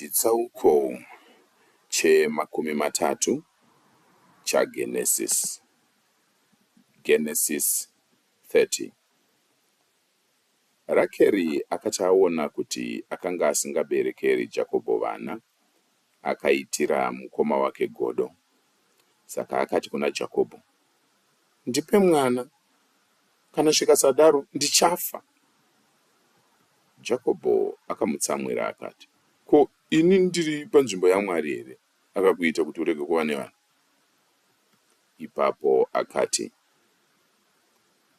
Chitsauko chemakumi matatu chaGenesisi. Genesis 30. Rakeri akati aona kuti akanga asingaberekeri Jakobho vana, akaitira mukoma wake godo. Saka akati kuna Jakobho, Ndipe mwana, kana zvikasadaro ndichafa. Jakobho akamutsamwira akati, Ko, ini ndiri panzvimbo yaMwari here, akakuita kuti urege kuva nevana? Ipapo akati,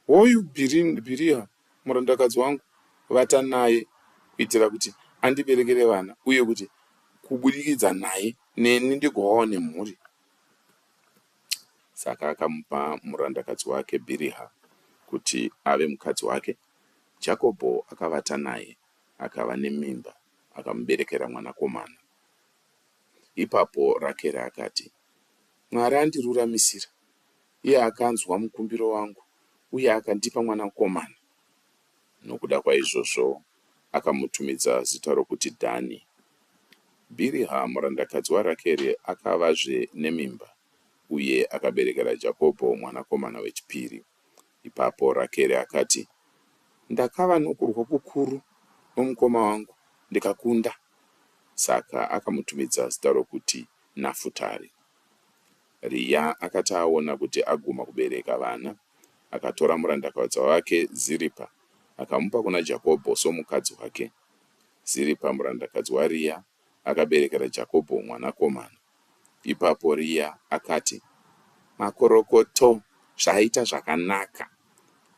Hoyu Bhiriha murandakadzi wangu, vata naye kuitira kuti andiberekere vana uye kuti kubudikidza naye neni ndigovawo nemhuri. Saka akamupa murandakadzi wake Bhiriha kuti ave mukadzi wake. Jakobho akavata naye, akava nemimba, akamuberekera mwanakomana. Ipapo Rakeri akati, Mwari andiruramisira, iye akanzwa mukumbiro wangu uye akandipa mwanakomana. Nokuda kwaizvozvo akamutumidza zita rokuti Dhani. Bhiriha murandakadzi waRakeri akavazve nemimba uye akaberekera Jakobho mwanakomana wechipiri. Ipapo Rakeri akati, Ndakava nokurwa kukuru nomukoma wangu ndikakunda. Saka akamutumidza zita rokuti Nafutari. Riya akati aona kuti aguma kubereka vana, akatora murandakadzi wake Ziripa akamupa kuna Jakobho somukadzi wake. Ziripa murandakadzi waRiya akaberekera Jakobho mwanakomana. Ipapo Riya akati, Makorokoto, zvaita zvakanaka!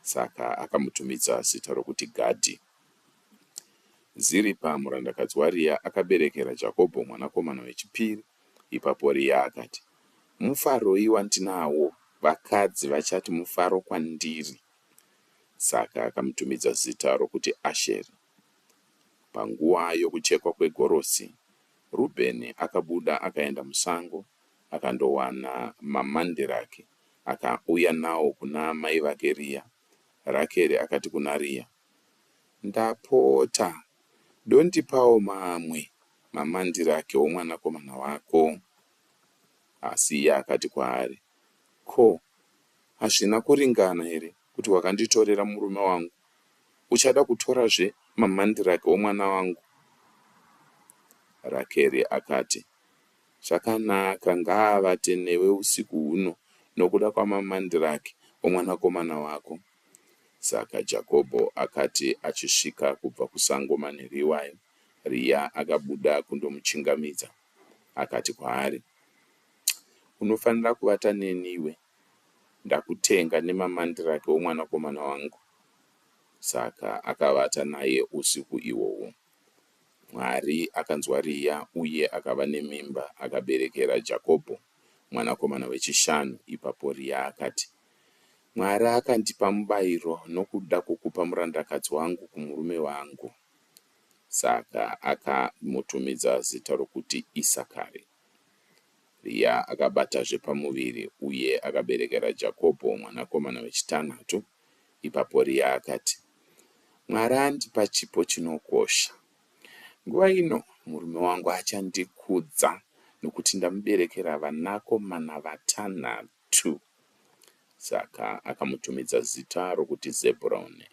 Saka akamutumidza zita rokuti Gadhi. Ziripa murandakadzi waRiya akaberekera Jakobho mwanakomana wechipiri. Ipapo Riya akati, Mufaroi wandinawo, vakadzi vachati mufaro kwandiri! Saka akamutumidza zita rokuti Asheri. Panguva yokuchekwa kwegorosi, Rubheni akabuda akaenda musango akandowana mamandiraki akauya nawo kuna amai vake Riya. Rakeri akati kuna Riya, Ndapota, dondipawo mamwe mamandiraki omwanakomana wako. Asi iye akati kwaari, Ko, hazvina kuringana here kuti wakanditorera murume wangu? Uchada kutorazve mamandiraki omwana wangu? Rakeri akati, Zvakanaka, ngaavate newe usiku huno nokuda kwamamandiraki omwanakomana wako. Saka Jakobho akati achisvika kubva kusango manheru iwayo, Riya akabuda kundomuchingamidza. Akati kwaari, Unofanira kuvata neni iwe, ndakutenga nemamandiraki omwanakomana wangu. Saka akavata naye usiku ihwohwo. Mwari akanzwa Riya uye akava nemimba akaberekera Jakobho mwanakomana wechishanu. Ipapo Riya akati, Mwari akandipa mubayiro nokuda kwokupa murandakadzi wangu kumurume wangu. Saka akamutumidza zita rokuti Isakari. Riya akabatazve pamuviri uye akaberekera Jakobho mwanakomana wechitanhatu. Ipapo Riya akati, Mwari andipa chipo chinokosha. Nguva ino murume wangu achandikudza nokuti ndamuberekera vanakomana vatanhatu. Saka akamutumidza zita rokuti Zebhuroni.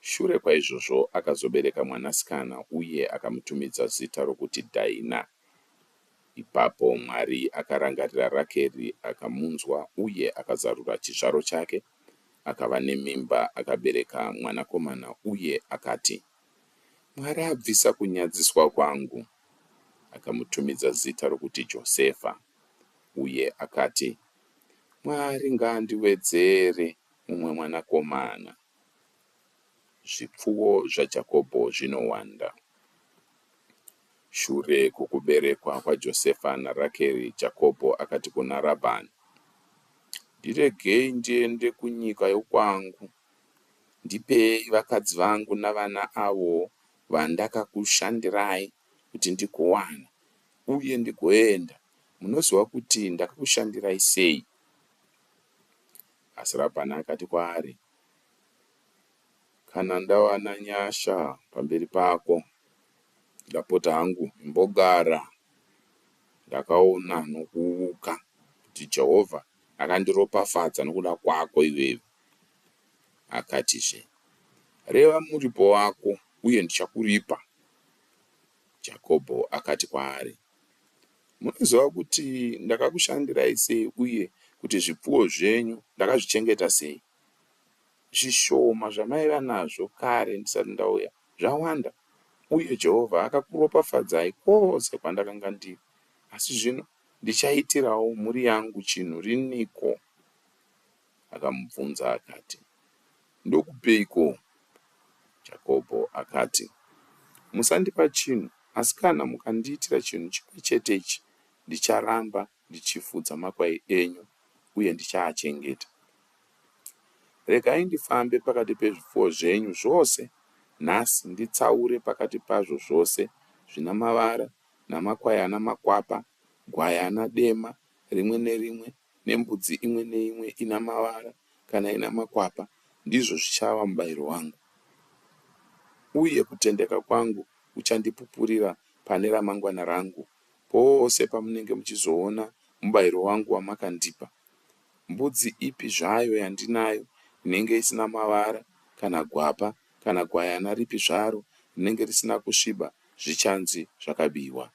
Shure kwaizvozvo akazobereka mwanasikana uye akamutumidza zita rokuti Dhaina. Ipapo Mwari akarangarira Rakeri akamunzwa uye akazarura chizvaro chake, akava nemimba akabereka mwanakomana uye akati, Mwari abvisa kunyadziswa kwangu. Akamutumidza zita rokuti Josefa, uye akati, Mwari ngaandiwedzere mumwe mwanakomana. Zvipfuwo zvaJakobho zvinowanda. Shure kwokuberekwa kwaJosefa naRakeri, Jakobho akati kuna Rabhani, Ndiregei ndiende kunyika yokwangu. Ndipei vakadzi vangu navana avo vandakakushandirai kuti ndigowana, uye ndigoenda. Munoziva kuti ndakakushandirai sei. Asi Rabhani akati kwaari, Kana ndawana nyasha pamberi pako, Ndapota hangu, imbogara ndakaona nokuuka kuti Jehovha akandiropafadza nokuda kwako iwewe. Akatizve, Reva muripo wako, uye ndichakuripa. Jakobho akati kwaari, Munoziva kuti ndakakushandirai sei uye kuti zvipfuwo zvenyu ndakazvichengeta sei. Zvishoma zvamaiva nazvo kare ndisati ndauya zvawanda, uye Jehovha akakuropafadzai kwose kwandakanga ndiri. Asi zvino ndichaitirawo mhuri yangu chinhu riniko? Akamubvunza akati, Ndokupeiko? Jakobho akati, Musandipa chinhu, asi kana mukandiitira chinhu chimwe chete ichi, ndicharamba ndichifudza makwai enyu uye ndichaachengeta. Regai ndifambe pakati pezvipfuwo zvenyu zvose nhasi, nditsaure pakati pazvo zvose zvina mavara namakwayana makwapa, gwayana dema rimwe nerimwe nembudzi imwe neimwe ina mavara kana ina makwapa, ndizvo zvichava mubayiro wangu. Uye kutendeka kwangu kuchandipupurira pane ramangwana rangu, pose pamunenge muchizoona mubayiro wangu wamakandipa. Mbudzi ipi zvayo yandinayo inenge isina mavara kana gwapa kana gwayana ripi zvaro rinenge risina kusviba zvichanzi zvakabiwa.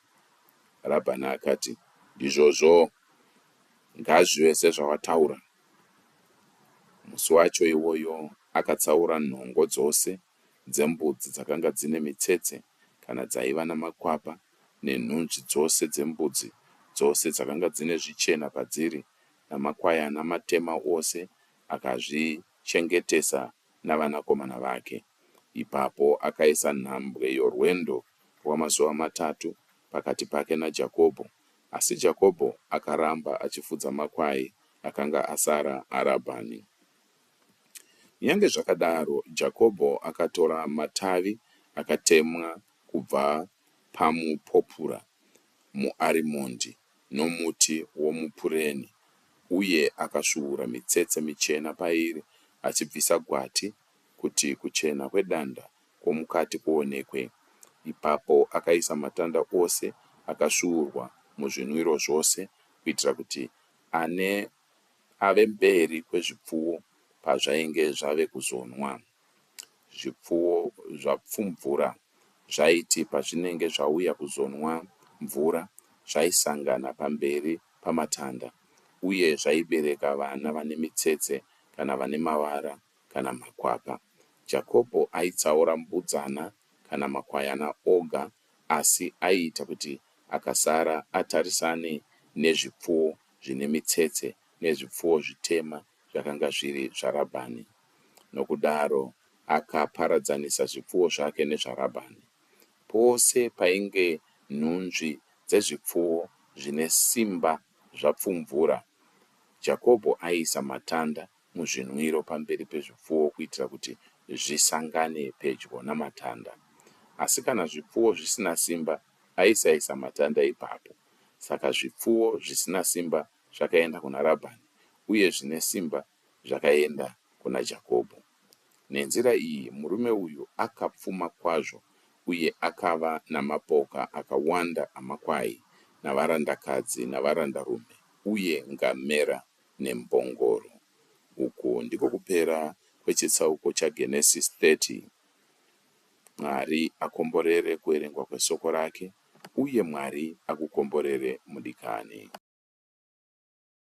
Rabhani akati, Ndizvozvo, ngazvive sezvawataura. Musi wacho iwoyo akatsaura nhongo dzose dzembudzi dzakanga dzine mitsetse kana dzaiva namakwapa nenhunzvi dzose dzembudzi dzose dzakanga dzine zvichena padziri namakwayana matema ose akazvichengetesa navanakomana vake. Ipapo akaisa nhambwe yorwendo rwamazuva matatu pakati pake naJakobho, asi Jakobho akaramba achifudza makwai akanga asara aRabhani. Kunyange zvakadaro, Jakobho akatora matavi akatemwa kubva pamupopura, muarimondi nomuti womupureni uye akasvuura mitsetse michena pairi achibvisa gwati kuti kuchena kwedanda kwomukati kuonekwe. Ipapo akaisa matanda ose akasvuurwa muzvinwiro zvose kuitira kuti ane ave mberi kwezvipfuwo pazvainge zvave kuzonwa. Zvipfuwo zvapfumvura zvaiti pazvinenge zvauya kuzonwa mvura zvaisangana pamberi pamatanda uye zvaibereka vana vane mitsetse kana vane mavara kana makwapa. Jakobho aitsaura mbudzana kana makwayana oga asi aiita kuti akasara atarisane nezvipfuwo zvine mitsetse nezvipfuwo zvitema zvakanga zviri zvaRabhani. Nokudaro akaparadzanisa zvipfuwo zvake nezvaRabhani. Pose painge nhunzvi dzezvipfuwo zvine simba zvapfumvura, Jakobho aiisa matanda muzvinwiro pamberi pezvipfuwo kuitira kuti zvisangane pedyo namatanda. Asi kana zvipfuwo zvisina simba, aisaisa matanda ipapo. Saka zvipfuwo zvisina simba zvakaenda kuna Rabhani, uye zvine simba zvakaenda kuna Jakobho. Nenzira iyi murume uyu akapfuma kwazvo uye akava namapoka akawanda amakwai, navarandakadzi navarandarume, uye ngamera nembongoro. Uku ndiko kupera kwechitsauko chaGenesisi 30. Mwari akomborere kuverengwa kwesoko rake uye Mwari akukomborere mudikani.